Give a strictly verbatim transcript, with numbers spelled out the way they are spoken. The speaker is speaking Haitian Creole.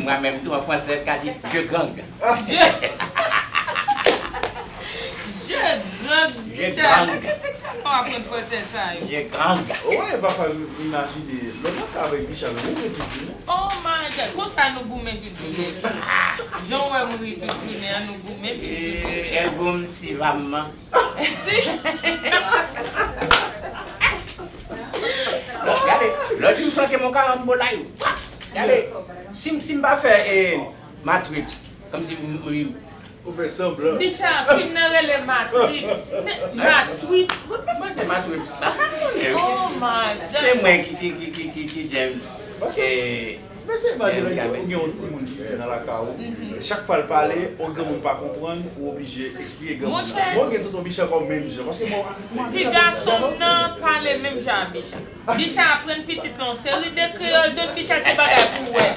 Mwen menm tou, an fransè, ka di je gang. Je, je gang, Bicha. Nan ki seksyon nou aprann fransè sa yo? Je gang. Ou wè, pafwa m imajine lè w nan kay avèk Bicha, nou ri tout jounen. Oh my God, konsa nou goumen tout jounen. Jan w wè m ri tout jounen an, nou goumen tout jounen. El gum si va mman. Si. Gade, lòt jou m flanke mon karanbolay. Gade, si m si m pa fè eh, matrips, kòmsi m Ou fè sanblan. Bicha, fim nan rele Matrix. Matrix. Mwen se matrips. Pa ka konnen wi. Oh my God. Se mwen ki ki ki ki ki ki djèm. Paske, men se imajine lè ou gen yon timoun ki piti nan lakay ou. Chak fwa l pale, yon granmoun pa konprann, ou oblije eksplike granmoun nan. Mwen gen tonton Bicha kòm menm jan. Paske mwen, mwen Ti gason m nan pale menm jan a Bicha. Bicha aprann pitit lan yon seri de kreyòl, donk Bicha ti bagay pou wè.